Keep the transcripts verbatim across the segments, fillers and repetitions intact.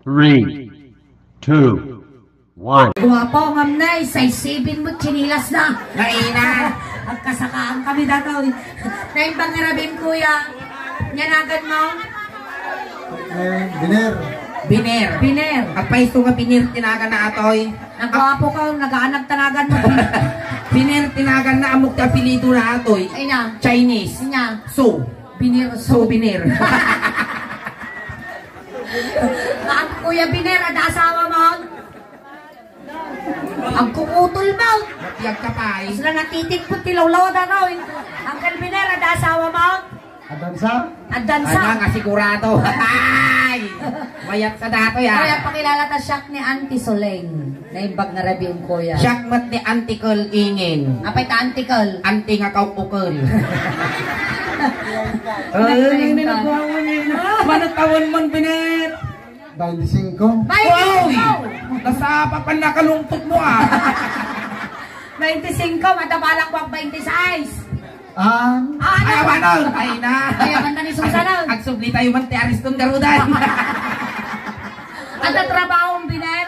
Three, two, one. Guwapo, ma'am, nay. Size seven mo, tsinelas na. Naina. Agkasakaan kami datoy. Naimbag nga rabim, kuya. Nyanagan mo? Eh, biner. Biner. Biner. Apay, isu nga biner, tinagan na atoy. Nagwapo ka, nagaanak tanagan mo. Biner, tinagan na, amok ti apelyido na atoy. Ay na. Chinese. Nya. So. Biner, so. Souvenir. Ang Kuya Biner, ada asawa mo? Agkukutol mo. Matiyag ka pa, eh. Sila natitikpot ti lawlaw da, no? Uncle Biner, ada asawa mo? Adansa? Adansa. Ano nga sigurado? Ay! Mayat sa datoy, ah. Kaya pakilala ta siak ni Auntie Soleng. Naimbag nga rabion, kuya. Siak met ni Auntie Kel Ingin. Apay ta Auntie Kel? Auntie nga kaukukel. Ay, Nagkain ka. Nagkain ka. Manataon man, Biner. Bainti singko. Wow! Bainti singko. Nasapa pa nakalungkot mo, ah. Bainti singko, matabalak mo ang bainti sais. Ah. Ah, ano? Ay, awanan! Ay na! Ay, awan na ni Susan, ah. Agsubli tayo man, ti Ariston Garudan. Ano trabaho, Biner?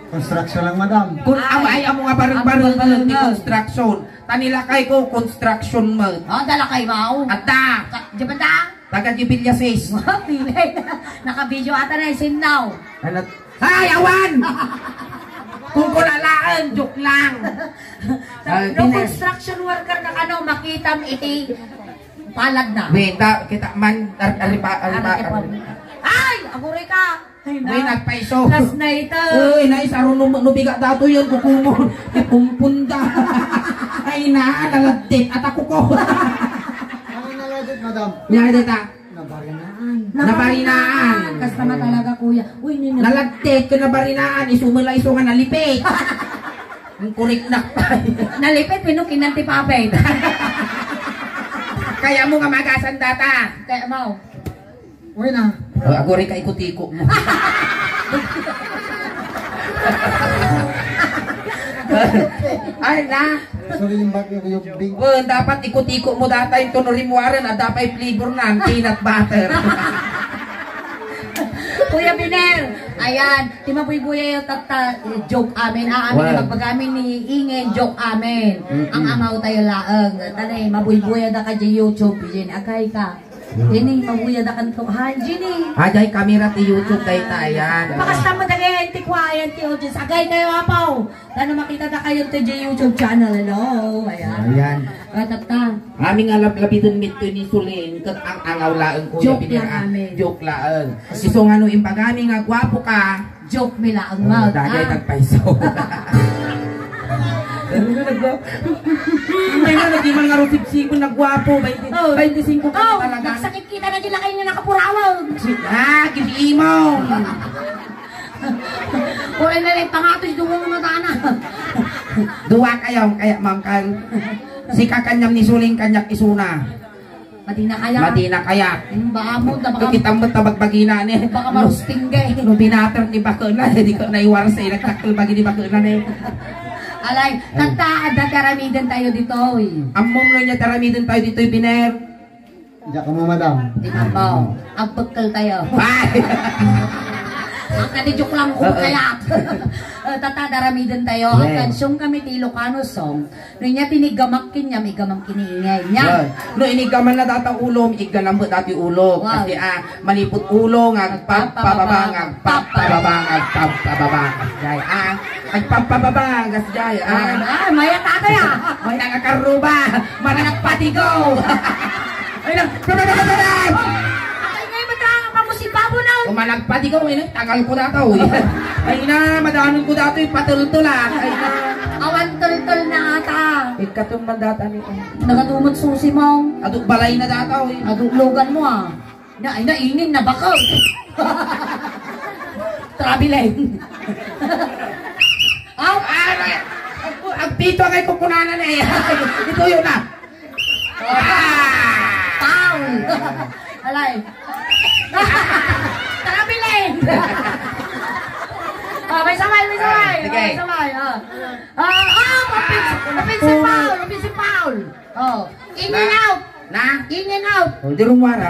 Construction lang, madam. Kun, Ay. Amay, amo nga bareng-bareng Amo nga ti bareng. Construction. Tanilakay ko, construction mo. Oh, dalakay mo? Adda. Ka-, di ba da? Taga Gibillasis. Pili. Naka-video ata na, eh, sinnaw. Ano? Ay, awan! Kung kulalaen, joke lang. Ay, No Biner. Construction worker ka kano, makitam iti palad na. Wait, da, kita man, ar-, aripa, aripa, Aripon. Ay, aguri ka. Ay, na. Uy, nagpaiso. Last night, ah. Uy, nais, aron no, no bigat dato yan, kukumon. Ipumpunda. Ay, na, naladdit. At ako ko. Ano naladdit, madam? Naladdit, ah. Nabarinaan. Nabarinaan. Basta matalaga, kuya. Uy, nina. Naladdit, ka nabarinaan. Isumula, isu nga nalipit. Ang kurik na. Nalipit, pinukinan ti papet. Kaya mo nga magasan data. Kaya mo. Uy na. Oh, aguri ka ikutiko mo. Ay na. Sorry, yung bag yung big. Well, dapat ikutiko mo data yung tunurin mo aren at dapat flavor na ang peanut butter. Kuya Biner, ayan, ti mabuybuya yung tatta, joke amin. Ah, amin Well. Magpagamin ni Ingen, joke amin. Mm-mm. Ang amaw tayo laeng. Tanay, mabuybuya da ka di YouTube, Jen. Agay ka. Ini, maguya da kanto. Ha, Jenny. Ajay, kamera ti YouTube tayo ta, ayan. Pakasta mo dagay, ti kuwayan, ti audience. Agay kayo, apaw. Tano makita da kayo ti YouTube channel. Hello. Ayan. Ayan. Katatta. Amin nga lablabiden mitto ni Suling, ket ang angaw laeng, Kuya Joke Binira. Lang, amin. Joke laeng. Isu nga no imbagami nga gwapo ka, Joke mi laeng, Oh, Mag. Dagay Ah. Tagpaiso. Ano na nagwa-, May na, naging man nga rusipsipon, nagwapo, bainte, Oh. Bainte singko ka Oh, talaga. Nagsakit kita na dyan, lakay nga nakapurawag. Si-, ah, giniimo. Oray na lang, pangatos, duwang matana. Dua kayo, kaya mangkal. Si kakanyam ni Suling, kanyak isuna. Madi na kaya? Madi na kaya? Hmm, baka mo, da, baka Kita mo tabagbagina ni. Baka marusting, eh. No binater ni bakuna, di ko naiwaras sa ilang takkel bagi ni bakuna, eh. Alay, Ay. Tata, adda ti aramiden tayo ditoy. Ammom no niya ti aramiden tayo ditoy, Biner. Diyak mo, madam. Di ba po? Agbekkel tayo. Ay! Ang kadi joke lang ko Oo. Kaya. Eh, tata, aramiden tayo. Ang Well. Kansyon kami ti Ilocano song. No inya ti inigamak ken niya, migamang ken ni Ingay. Nya. Wow. No inigaman na data ulo, iggalam met dati ulo. Wow. Kasi, ah, maliput ulo, nga agpapababa, nga agpapababa, nga agpapababa, nga agpapababa. Ay, ah, agpapababa, nga agpapababa. Ah, mayat ata ya. May nangakaruba, managpatigaw. Ay, na, Ay, ngay, mata, pamusiba mo na. Kung managpatigaw, eh, tagal ko data, uy. Ay, na, madanon ko data, eh, patultol, ah. Ay, na. Awan tultol na ata. Ikatumban data ni, eh. Nagatumot susi mo. Aduk balay na data, uy. Aduk lugan mo, ah. Na, ay, na, inin na bako. Traveling. Ah, ah, na, ag-, agpito kay kukunanan, eh. Ito yun, ah. Foul! Alay. Tara, Belen! Ah, may sabay, may sabay. Ah, sige. May sabay, ah. Ah, ah, offensive, offensive foul, offensive foul. Oh, in and Na? out. Na? In and out. Oh, di rumara.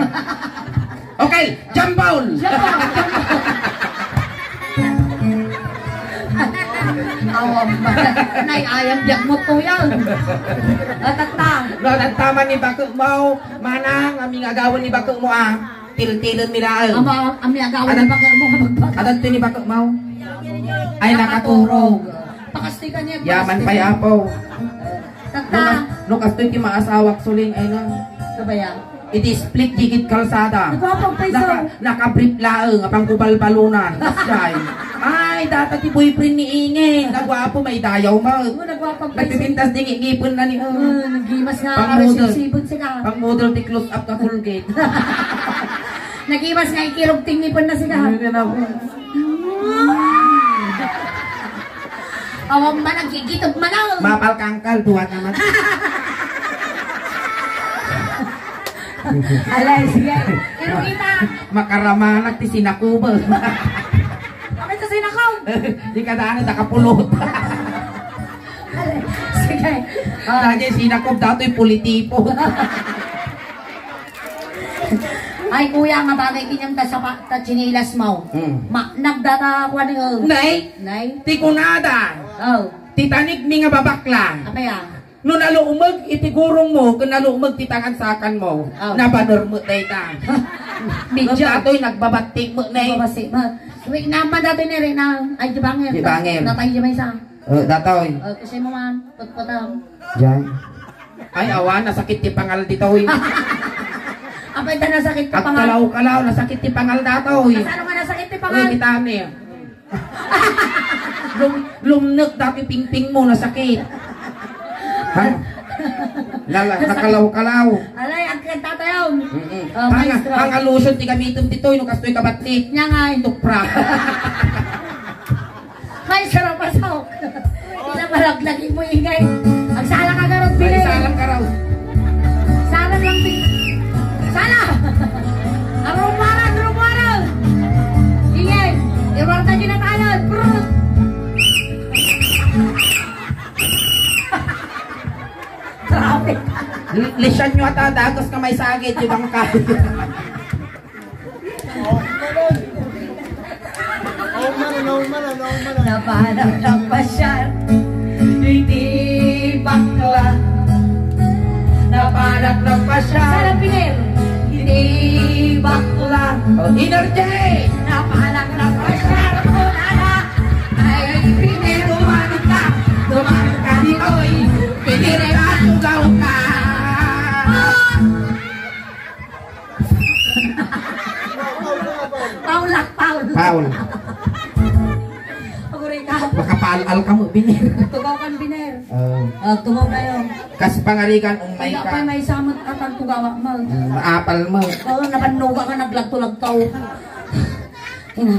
Okay, jambol! Awan ba? Nay, ayam biag mo to yan. Atatta. No, nagtaman ni bakek mo, manang, aming agawan ni bakek mo, ah. Tiltilen mi laeng. Ama, aming agawan ni bakek mo, magbakek. Adan to ni bakek mo? Ay, nakaturog. Pakastikan niya, yaman pay, apo. Tatta. No kas-, no kastoy ti maasawak, suling, ay na. Ano ba yan? Iti split digit kalsada. Nagwapag pay, naka-, naka-brief laeng, apang kubalbalunan. Kasjay. Ay, data ti boyfriend ni Ingen. Nagwapo, may dayaw mo. Oo, nagwapag pay. Nagpipintas di ngipen na ni, oh. Oo, nagimas nga. Pang model. Sibon sila. Pang model ti close up ka Colgate. Nagimas nga ikirog ti ngipen na sila. Ano na po? Awan man, nagigitog man, oh. Mapal kangkal, duwa naman. Alay, sige. Pero kita. Makaramanak ti sinakuba. Kami sa sinakob. Di ka daan, nakapulot. Alay, sige. Ah. Lagi sinakob, datoy politipo. Ay, kuya, nga bagay kanyam ta sapa-, ta tsinelas mo. Mm. Ma-, nagdata, kuwan, eh. Nay? Nay? Ti kunada. Oh. Ti tanig mi nga babakla. Apay, ah? No nalumeg iti gurong mo, ken nalumeg ti tangan sakan mo, oh, nabaner met dayta. Medyo. Ngem datoy, nagbabattik met, nay. Nagbabasi met. Wait, naman dati ni Rina. Ay, di banger. Di banger. Natay di maysa. Oh, datoy. Oh, kasi mo man, putputam. Diyan. Ay, awan, nasakit ti pangal ditoy. Apay ta nasakit ti pangal. Agkalaw-kalaw, nasakit ti pangal datoy. Kasano nga nasakit ti pangal? Uy, kita mi. Lum-, lumnek dati pingping mo, nasakit. Ha? Lala-, nakalaw-kalaw. Alay, agkanta tayo. Mm-mm. Oh, hanga, maestro. Hanga lotion ti gamitem ditoy, no kastoy kabatnik. Nya nga, eh. Tupra. Ay, sarap, pasok. Ina, malaglag mo, ingay. Agsala ka, garot, bili. Ay, salam ka raw. Salam lang, bili. Sala! Arumara, arumara! Ingay! Iwarta kinatayan! Brrr! Traffic! L-, lisan nyo ata, dagos ka may sagit, di ba ka? Napahanap ng pasyal, iti bakla. Napahanap ng pasyal, sarap, Piner, iti bakla. Oh, energy! Napahanap ng pasyal, kunana. Ay, Piner, duman ka, duman ka ditoy. Piner, atugaw ka. Oh! Paul, ah, Paul. Paul. Aguray ka. Makapaal-al ka mo, Biner. Tugaw kan Biner. Oh. Ah, tugaw kayo. Kas pangarigan, umay ka. Ay, may samot at ang tugawa mo. Mm, maapal mo. Oo, napannuga ka, naglagto-lagto. Ina.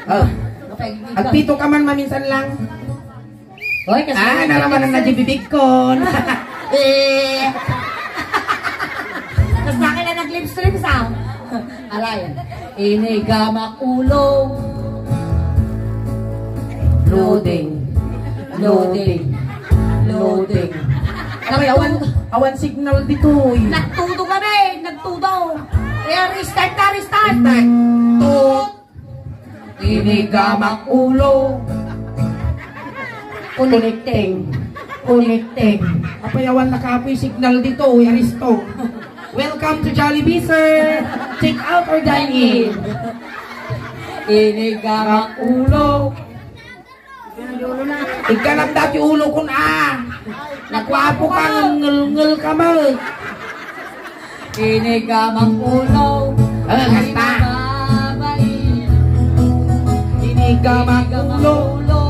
Oh. Agpito ka man, maminsan lang. Hoy, kasi ah, naraman na di bibigkon. Eh. Tapos na kailan nag-live stream sa? Alay. Inigamak ulo. Loading. Loading. Loading. Ay, awan, awan signal ditoy. Nagtudo kami. Nagtudo. Eh, restart ka, restart. Restart. Tut. Inigamak ulo. Connecting. Connecting. Apay, awan nakapoy signal ditoy, Aristo. Welcome to Jollibee, sir. Take out or dine in? Inigamak ulo. Igkanam dati ulo kun a. Nagwapo ka, ngel-ngel ka mo. Inigamak ulo. Eh, kasta. Ay, mababain. Inigamak ulo.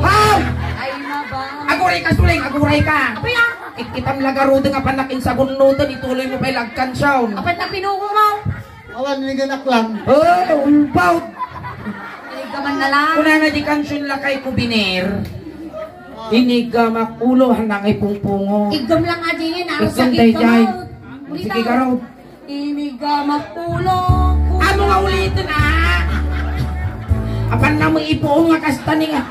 Haw! Ay, mababain. Aguray ka, suling, aguray ka. Apay, ah? Kit-, kitam lagaruda nga panakin sa gunnutan, ituloy mo pa'y lagkansyon. Apay, tapinuko mo. Awan, iniganak lang. Oh, ulbaw. Inigaman na lang. Kuna na di kansion lakay ko, Biner. Inigamak ulo, hanang ay pungpungo. Igam lang nga di yun, ah. Igam sakit day ka jay. Mo. Sige, ulitan. Garo. Inigamak ulo. Ano nga ulitin, ah? Apan na mo ipuon nga kasta ni nga.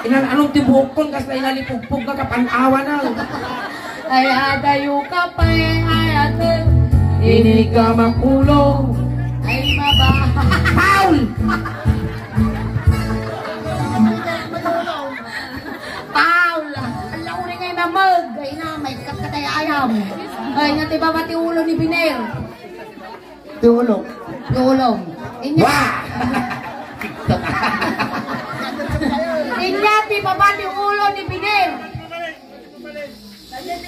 Inan anong ti buokkon, kasta inalipugpog nga kapan-awa na. Ay, adayo ka pa, eh, ay, ate. Inigamak ulo. Ay, maba. Paul! Paul! Ang lauri nga imamag. Ay na, may katkatay ayam. Ay, nga ti baba ti ulo ni Biner. Ti ulo. Ti ulo. Inya. Wah! Inya ti baba ti ulo ni Biner.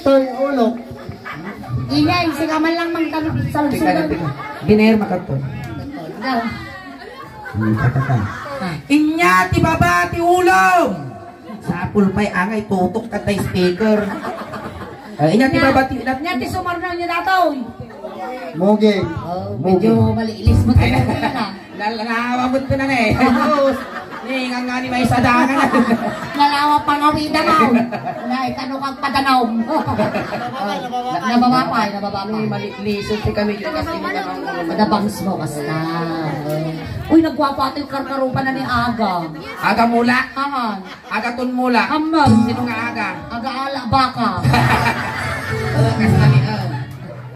Toy ulo. Inya, insi ka man lang mang kami sa Tika na, tika. Biner makato. Ikaw. Hmm, kakata. Ah. Inya ti baba ti ulo. Sapul pay angay tutok kadta speaker. Ah, inya ti baba ti, inya ti sumarna niya datoy. Muging. Oh, medyo maliilis mo tayo na. Nal-, nalawa mo ito na, eh. Jesus. Ni, nga nga ni may sadangan. Nalawa pangawidan, oh. Na, ikano kang padanaw. Oh, na-, nababa pa, eh, nababa pa. Ni, malilisod ti kami, di kasi ni naman. Madabangs mo, kasta. Uy, nagwapo ato yung karkarupa na ni Aga. Aga mula? Ahan. Aga tun mula? Ammam. Sino nga Aga? Aga ala, baka. Oh, kasta ni, oh.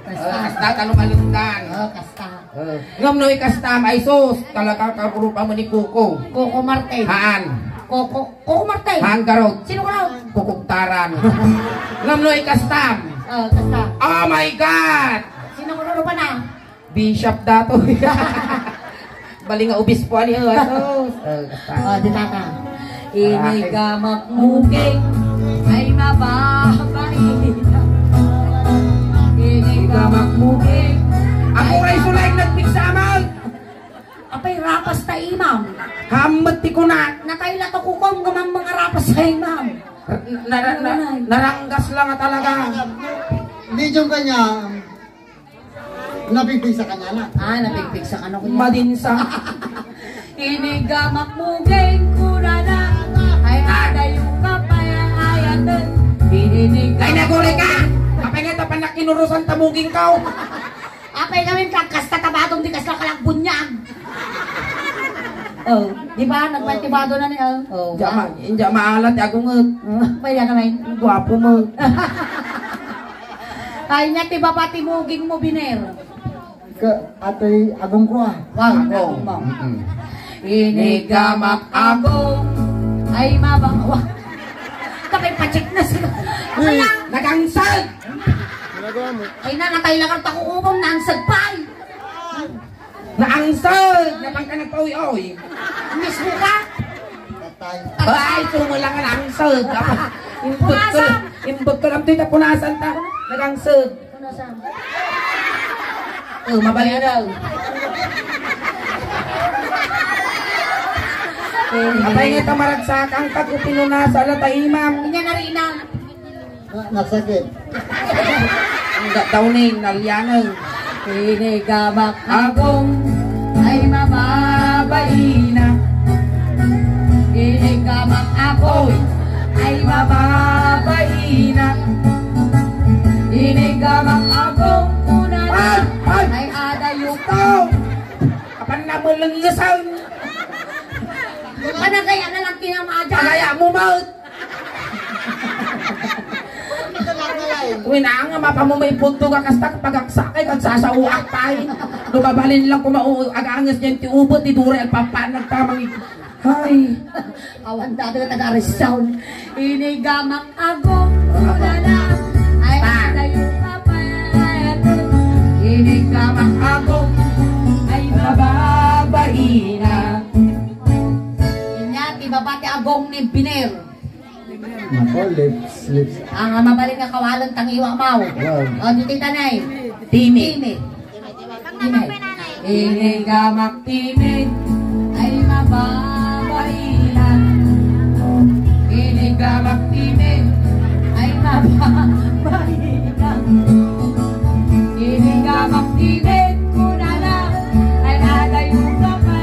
Kasta. Oh, kasta, talo malundan. Oh, kasta. Eh, ngem no ikastam, ay sus, talaga karurupa mo ni Coco. Coco Martin. Haan. Coco, Coco Martin. Haan, garot. Sino garot? Kukugtaran. Ngem no ikastam. Oh, kasta. Oh my God! Sino garot pa na? Bishop dato. Bali nga obispo ani, oh, sus. Eh, kasta. Oh, di tata. Inigamak muging ay mababait. Inigamak muging. Ako ray sulay nagpigsamag. Apay, rapas ta imam. Hammet ti kunat. Natay la to kukom gamang mga rapas ta imam. Na, na, na, naranggas lang nga talaga. Medyo kanya. Napigpigsa ka niya na. Ah, napigpigsa ka na, kuya. Madinsa. Inigamak muging kunana. Ay, adayo ka pa, ay, ayaten. Inigamak. Ay, naguri ka! Apay nga, tapan na kinurusan ta muging ka, oh. Apay kami, kasta tabatom, di kasla kalagbunyag. Oh, di ba? Nagpatibado na niya. Oh, Diya ma-, diya maalat, agunget. Oh, pwede naman. Guwapo mo. Ay, nya ti baba ti muging mo, Biner. Ka, atoy agong ko, ah. Wow, agong mo. Mm-mm. Inigamak agong. Ay, mabang. Wa. Kapay pacheck na sila. Uy, nagangsag! Ginagawa mo? Ay, na, natay lang ang takukubong, nangsag pa, ay. Naangsag! Napang ka nagpaoy-oy. Mismo ka? Patay. Ay, sumulang nga naangsag. Imbag ka, punasan. Imbag ka lang dito, punasan ta. Nagangsag. Punasan. Oh, mabali na. Apay nga tamaragsakan ka, kung pinunasa, ala, taimam. Inya na rin na. Ah, nasakit. Ang da-, downing, nalyanan. Inigamak agong ay mababaina. Inigamak agong ay mababaina. Inigamak agong kunana. Ay, ay. Ay, adayo. Stop! Apan na malengesan. Panagaya na lang kinamaja. Pagaya mo, Maut. Winang nga mapamumay punto ka kasta pagaksakay kag sasauak pay. Lumabalin lang kumau aganges diyan ti ubot ti duri agpapan nagtamang. Hay. Awan dado taga Rizal. Inigamak agong ulala. Ay, tayo ka pa. Inigamak agong ay mababaina. Inya, ti baba ti agong ni Biner. Nako, lips, lips. Ang mabalin nga kawalan tangiwa maw. Wow. O, di tita nay. Timid. Timid. Timid. Inigamak timid. Ay mababaina. Inigamak timid. Ay mababaina. Inigamak timid. Kunana. Ay adayo ka pa.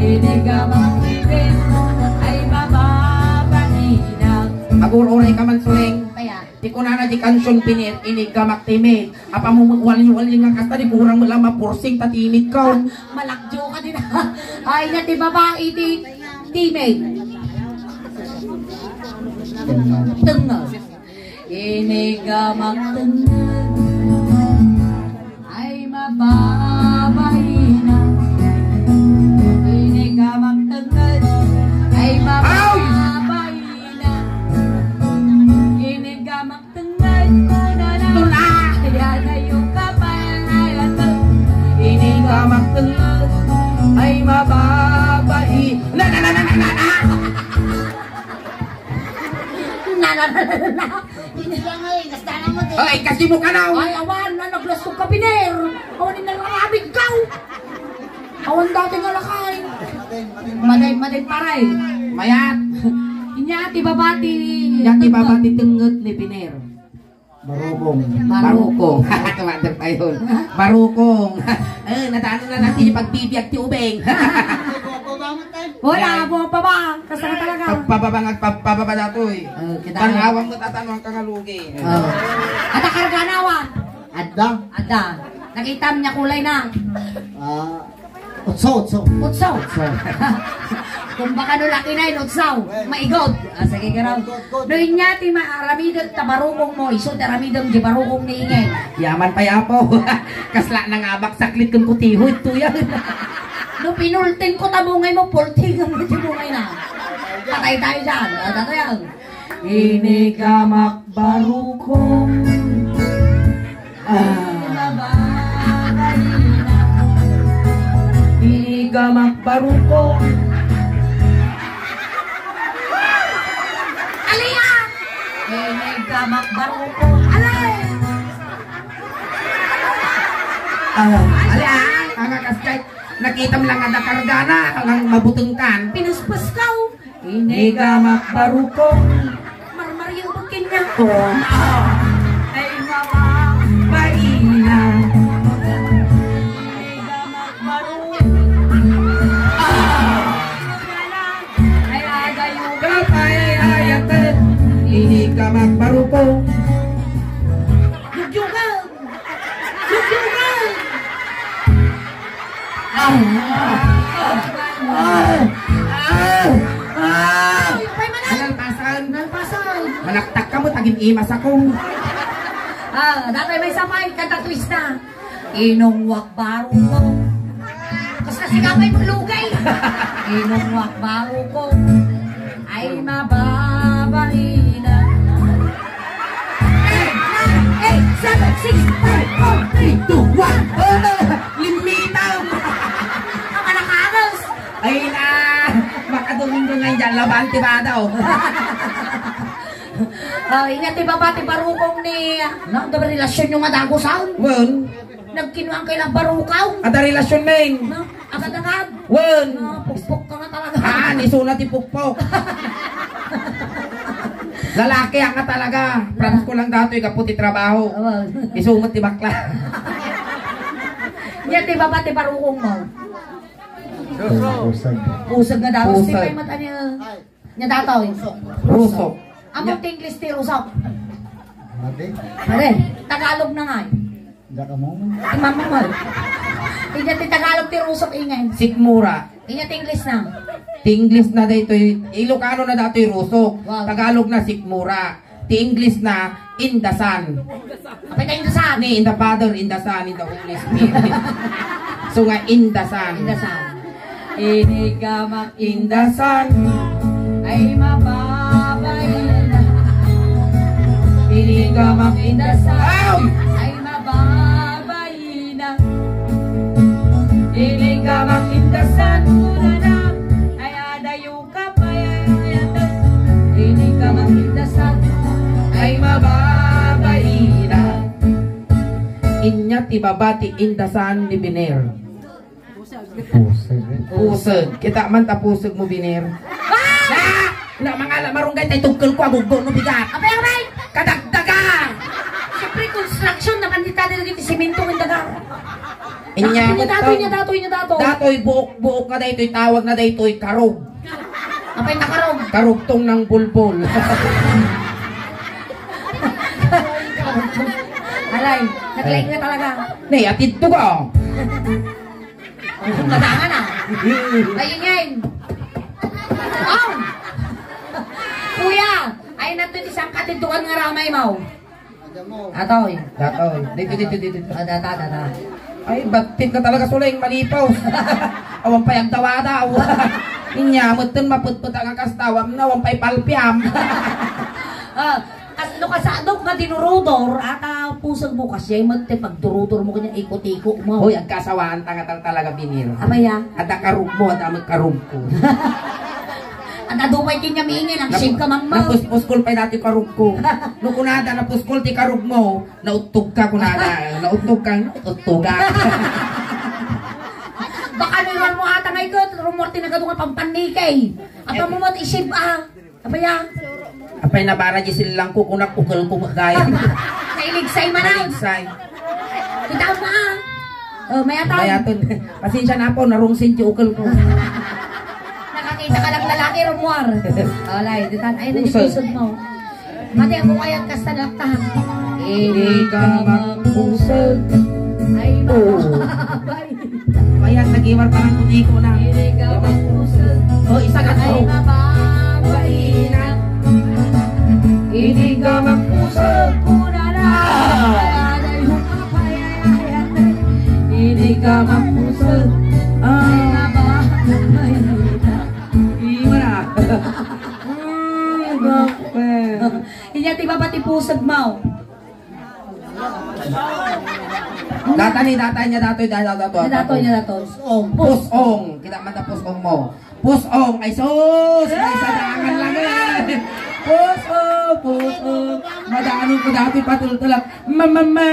Inigamak timid. Ay mababaina. Agur-uray ka man, Suling. Kaya? Ti kunana di kansion Biner, inigamak timid. Apa mo, wali-wali nga kasta, di kurang mo lang mapursing, ta timid ka. Malakjo ka din. Ay, na ti babae, ti timid. Tengel. Inigamak tengel. Babaina, ini ka magtenged, ay mababaina. Ini ka magtenged, kunana. Tuna. Yagayo ka pa, ay, ato. Ini ka magtenged, ay mababai. Na, na, na, na, na, na. Na, na, na, na, na. Hindi lang ay, kasdanan mo, te. Ay, kasi mo ka na. Ay, awan, na, naglastog ka, Biner. Awan, yung nalangabig ka. Awan dati nga lakay. Maday, maday, paray. Mayat. Inya ti babati. Inya ti babati tenged ni Biner. Barukong. Barukong. Tumater pa yun. Barukong. Eh, natano na natin yung pagbibiag ti ubeng. Wala, buwan pa ba? Kasama talaga. Pagpababa nga, pagpababa datoy. Oh, kita. Pangawang mo, tatano ang kangalugi. Oh. At ang karganawan. Adda. Adda. Nakita niya kulay na. Ah, utso, utso. Utso. Utso. Kung baka no laki na yun, utsaw. Maigot. Ah, sige, garaw. No, inya ti maaramidek ta barukong mo, isu ti aramidem di barukong ni Ingay. Yaman pa yapo. Kasla na nga abak saklit kun kutiho ito yan. No, pinulting ko tabungay mo, pulting mo ti bungay na. Patay tayo dyan. Ah, tato yan. Ini ka makbarukong. Ah. Ini ka makbarukong. Alia! Ini ka makbarukong. Alay! Ah, alia! Ang kaskay, nakita mo lang nga nakarga na, ang mabuteng kan. Pinuspos ka, oh. Ini ka makbarukong. Marmariang pagkanya. Oh. Ay, mama. Baina. Ini ka makbarukong. Ah. Ay, agayo. Kapay, ayat. Ini ka makbarukong. Yugyugan. Yugyugan. Ah! Ah! Ah! Ah! Ay, pay manan. Nalpasan. Nalpasan. Manaktak ka mo, tagin imas ako. Ah, datoy may sapay, kanta twist na. Inong wakbaro ko. Basta si kapay mo lugay. Inong wakbaro ko. Ay, mababaina. Eight, nine, eight, seven, six, five, four, three, two, one. Oh, limitaw. Ang anak-anos. Ay na. Makaduminggo nga dyan. Laban ti badaw. Oh, inya ti baba ti barukong ni, no, ti relasyon nyo nga dagusan. Wen. Nagkinuan kay la barukaw. Ada relasyon men. No? Agad-agad. Wen. No, pukpok ka nga talaga. Ah, ni Suna ti pukpok. Lalaki ang nga talaga. Promise ko lang datoy, gapu ti trabaho. Awan. Isungot ti bakla. Yan, ti baba, ti barukong mo. Pusag. Pusag nga daw. Pusag. Sipay mata niya. Nya datoy. Rusok. Amo ti English ti rusok. Mati? Pare, Tagalog na nga. Diak among. Ay, mama mo. Inya ti Tagalog ti rusok, ingay. Sikmura. Inya ti English na. Ti English na daytoy, Ilocano na datoy rusok. Wow. Tagalog na sikmura. Ti English na in the Son. Apay ta in the Son? Ni in the Father, in the Son, in the Holy Spirit. So nga, in the Son. In the Son. Ini ka mak-in the Son. Ay, mababay na. Ini ka mak-in the Son. Ay! Ay, mababay na. Ini ka mak-in the Son. Ay, adayo Kapayayatan, ini ka makita sa ay mababaina. Inya ti baba ti indasan ni Biner. Pusag. Pusag. Kita man ta pusag mo, Biner. Ah! Na, na, mangala, marunggay tay tugkel ko, aguggo no bigat. Apay, apay? Kadagdaga! Siyempre, construction naman di tayo lagi ti simento ng daga. Inya, inya datoy, inya datoy, inya datoy. Datoy, buok, buok nga daytoy, tawag na daytoy, karog. Apay ta karog? Karugtong ng bulbul. Aray, naglaing nga talaga. Nay, atid to ka. Ang kadangan, ah. Ay, ingay. Oh! Kuya, ay, nato ti sangkatid to kan nga ramay mo. Datoy. Datoy. Dito, dito, dito. Ah, data, data. Ay, battit ka talaga, Suleng, malipaw. Awan pay agdawadaw. Inya, metten mapetpet nga kasta, awan na, awan pay palpiam. Ah, kas-, no kasadok nga dinurudor, ata pusegmo, kasjay met ti pagdurudor mo kanya, iko-iko mo. Hoy, agkasawaan ta nga tal-, talaga, Binir. Apay a? Adda karugmo, adda met karugko. Adda dumay kanya mingin, ang Nap-, sib ka, mama. Napuspuskol pay dati karugko. No kunada, napuskol ti karugmo. Nauttog ka, kunana. Nauttog ka, nauttog ka. Baka ni Ron mo ata nga ikot, rumor ti nagadu nga pampannikay. Apa mo mat isib, ah? Apa ya? Apay na bara di silang ko, kunak ukel ko, gayam. Nailig say manan. Nailig say. Kita mo, ah. Oh, may atang. May atang. Pasensya na po, narungsin ti ukel ko. Nakakita ka lang lalaki, rumor. Alay, ditan. Ay, Pusod. Nagipusod mo. Mati ako kayat kasta nga ta. Ini ka magpusod. Ay, Oh. mababay. Mayat, nag-iwar pa ng kutiko na. Ini ka magpusod. Oh, isa ka Ay, to. Mababay na. Ini ka magpusod. Kuna na. Ah. Ay, ay, ay, ay, ay. Ini ka magpusod. Ah. Ay, mababay na. Iwara. Mm, bakit? Inya ti baba ti pusod mo. Data ni, data niya, datoy, data, data, Nya datoy, nya datoy. Pusong. Pusong. Kita man ta pusong mo. Pusong. Ay, sus! May sadangan lang eh. Pusong, pusong. Madanon ko dati patultulak. Mamama!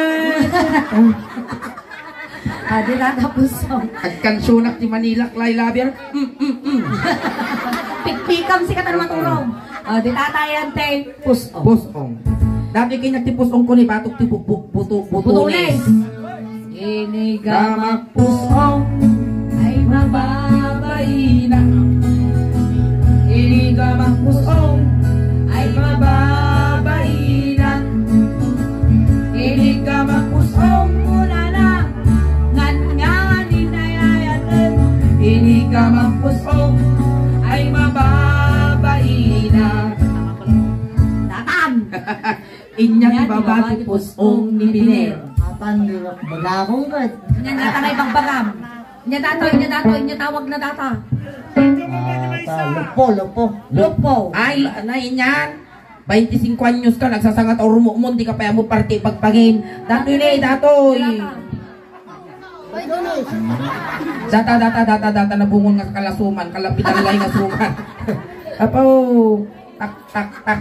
Ah, di na tapos. Agkansunak ti Manila, Clay Labier. Mm, mm, mm. Pikpikam si Katan Maturong. Ah, di tatayan, te. Pusong. Pusong. Dati kinyak ti pusong ko ni Batok ti bu-, bu-, buto-, butunes. Butunes. Ini gamak pusong ay mababaina. Ini gamak pusong ay mababaina. Ini gamak pusong muna na. Ngan nga ni nayayat. Ini gamak pusong ay mababaina. Datan. Inya ti baba ti pus-ong ni Biner. Atan, bagakon ket. Nya data nga ibagbagam. Nya datoy, nya datoy, nya tawag na data. Ah, ta, lupo, lupo. Lupo. Ay, na inyan. Bainti singko anyos ka, nagsasangat a urumukmon, di ka pay ammo parte pagpangin. Datoy ne, datoy. Data, data, data, data, nabungol nga kalasuman, kalapitan lay nga suman. Apo, tak, tak, tak.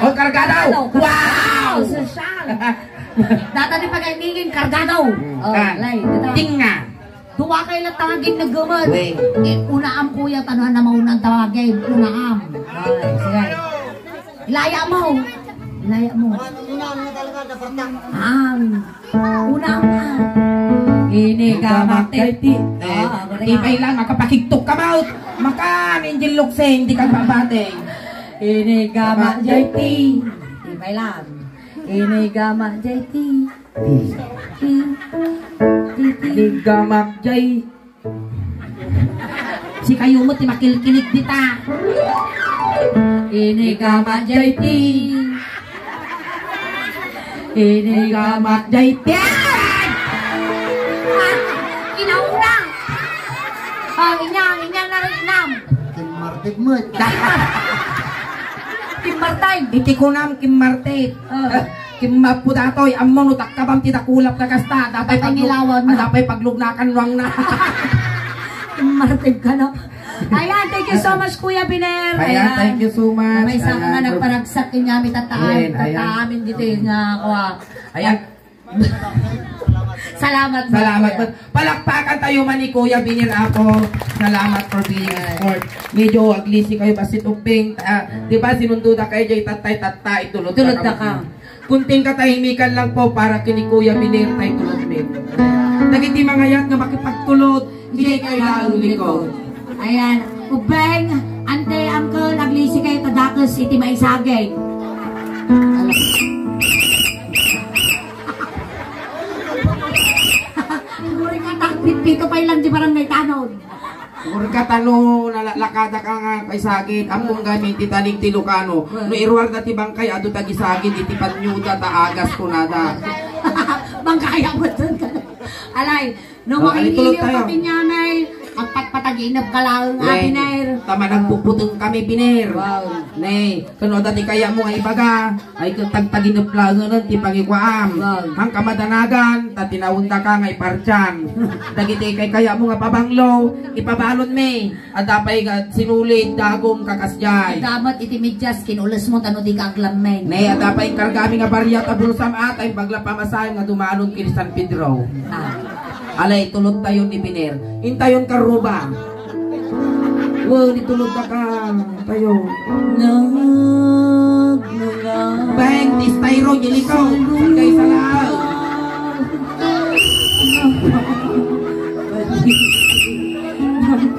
Oh, kargado! Wow! Sosyal. Data ni pagaymingin, kargado. Hmm. Oh, Ah. lay, data. Tinga. Duwa kay la tawagin na gumad. Wait. Eh, unaam kuya, tano na maunang tawagin. Unaam. Ay, sige. Ilaya mo. Ilaya mo. Ang. Unaam. Ini ka makti. Eh, Ah, bari ipay lang, makapakigtok ka, maut. Makan, Angel Luxen, di ka babate. Ini ka ma-, J T. Ipay lang. Ini ka ma-, J T. Ti. Ti. Ti, ti. Ini ka ma-, J T. Sikayo met ti makilkilig dita. Ini ka ma-, J T. Ini ka ma-, J T. Inauna. Ang inyang, inyang na rin, inam. Kim Martip mo. Kim Martay. Iti kunam, Kim Martip. Ah. Kimmapu datoy, ammo no takkabam ti dakulap na kasta, dapay paglu-, Papangilawan na. Dapay paglugnakan nuang na. Martin ka, no? Ayan, thank you so much, Kuya Biner. Ayan, Ayan. Thank you so much. May isa ka nga Ayan. Nagparagsak kanya, may tataan, Ayan, ayan. Tataamin dito yung, ah, kuha. Ayan. Salamat, Salamat. Kuya. Palakpakan tayo man ni Kuya Biner Apo. Salamat for being Ayan. Sport. Medyo aglisi kayo, basit ugbing. Ah, di ba, sinundo da kayo, jay tatay, tatay, tulog Tulog ka, ka. Kunting katahimikan lang po para kini Kuya Biner tay tulog mi. Dagiti mangayat nga makipagtulod, idiay kayo laeng likod. Ayan. Ubeng, ante, uncle, aglisi kayo tadakes iti maisagay. Siguro ka takbit dito pa ilang di barangay tanod. Urka tano, nala-, lakada ka nga kay sagid, ampong gamin ti taling ti Lucano. No iruar na ti bangkay, adu tagisagid, iti panyuda, ta agas kunada. Bangkaya mo dun ka. Alay, no, oh, ay, tulog tayo. Makililiw ka, Pinyamay. Agpatpataginep ka laeng, ah, Biner. Tama, nagpuputeng kami, Biner. Wow. Ne, kano dati kaya mo nga ibaga, ay, tagtaginep laeng ti pangikuam. Wow. Ang kamadanagan, ta tinawenda ka nga ipartian. Dagiti kay kaya mo nga pabanglo, ipabalon mi. Adda pay nga sinulid, dagom, kakasdiay. Damat iti medyas, kinulesmo, tano di ka aglammeng. Ne, adda pay inkargami nga bariat a bulsam, atay bagla pamasahen nga dumanon ken San Pedro. Ah. Alay, tulod tayo ni Biner. Intayon ka ruba. Wen, itulod ka ka. Tayo. Nagmula. Bang, tistay ro, Jelito. Sagay sa lahat.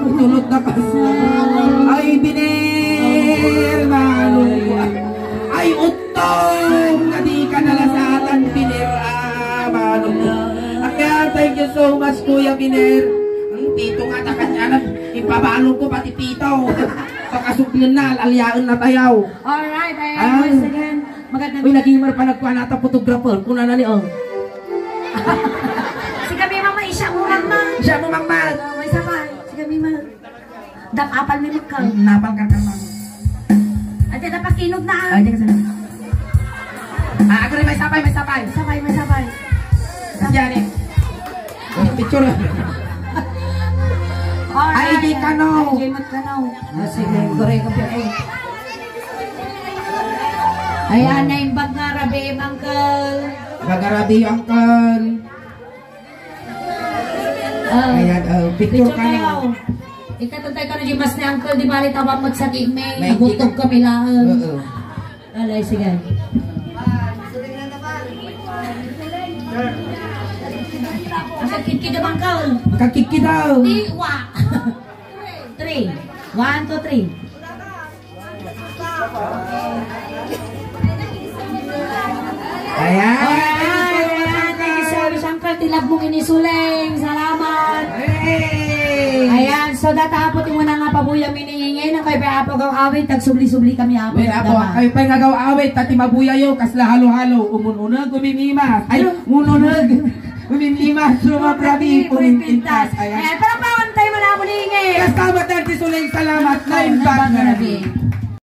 Tulot na kas-, ay, Biner, malungkot. Ay, utong na di ka nalasatan, Biner, ah, malungkot. Kaya, thank you so much, Kuya Biner. Ang tito nga, takanyanan, ipabalong ko pati tito. Pakasublen na, al-, alyaen na tayo. Alright, ayan, ah, once again, magandang Uy, naging mar pa nagkuan ata photographer. Kuna na ni, oh. Sige, Mama, isya mo, Mama. Isya mo, Mama. Oh, may sabay. Sige, Mama. Dap-apal mi magka. Hmm, napal ka naman. Ate, dapat kinod na, ah. Ay, di ka sa-, ah, agri, may sabay, may sabay. May sabay, may sabay. Kasi yan eh. Oh, picture. Alright. Ay, di ka, no. Ay, di ka, no. Ah, sige, correct ka, eh. Ayan, naimbag nga rabii, Uncle. Magarabi, Uncle. Ah, ayan, ah, picture picture kayo. Kayo. Ikatantay ka na di mas ni Uncle, di bali tawag mo sa game. May Nagutog kami laang. Oo. Alay, sige. Ang kakit-kit naman ka, oh. Kakit-kit daw. Di, wa. Three. One, two, three. Ayan. Ayan, ayan. Thank you so much, Uncle. Tilab mong inisuleng. Salamat. Hey. Ayan, so data apo ti muna nga pabuya miniingin. Ang kayo pa apo gaw awit, tagsubli-subli kami apo. Well, apo, kayo pa nga gaw awit, tati mabuya yo, kasla halo-halo, umun-unag, umimimas. Ay, umun-unag, umimimas, sumabrabi, umipintas. Ayan. Ayan, palakpakan tayo, mga bulingi. Kasama tayo, ti Suleng, salamat. Naimbag nga rabii.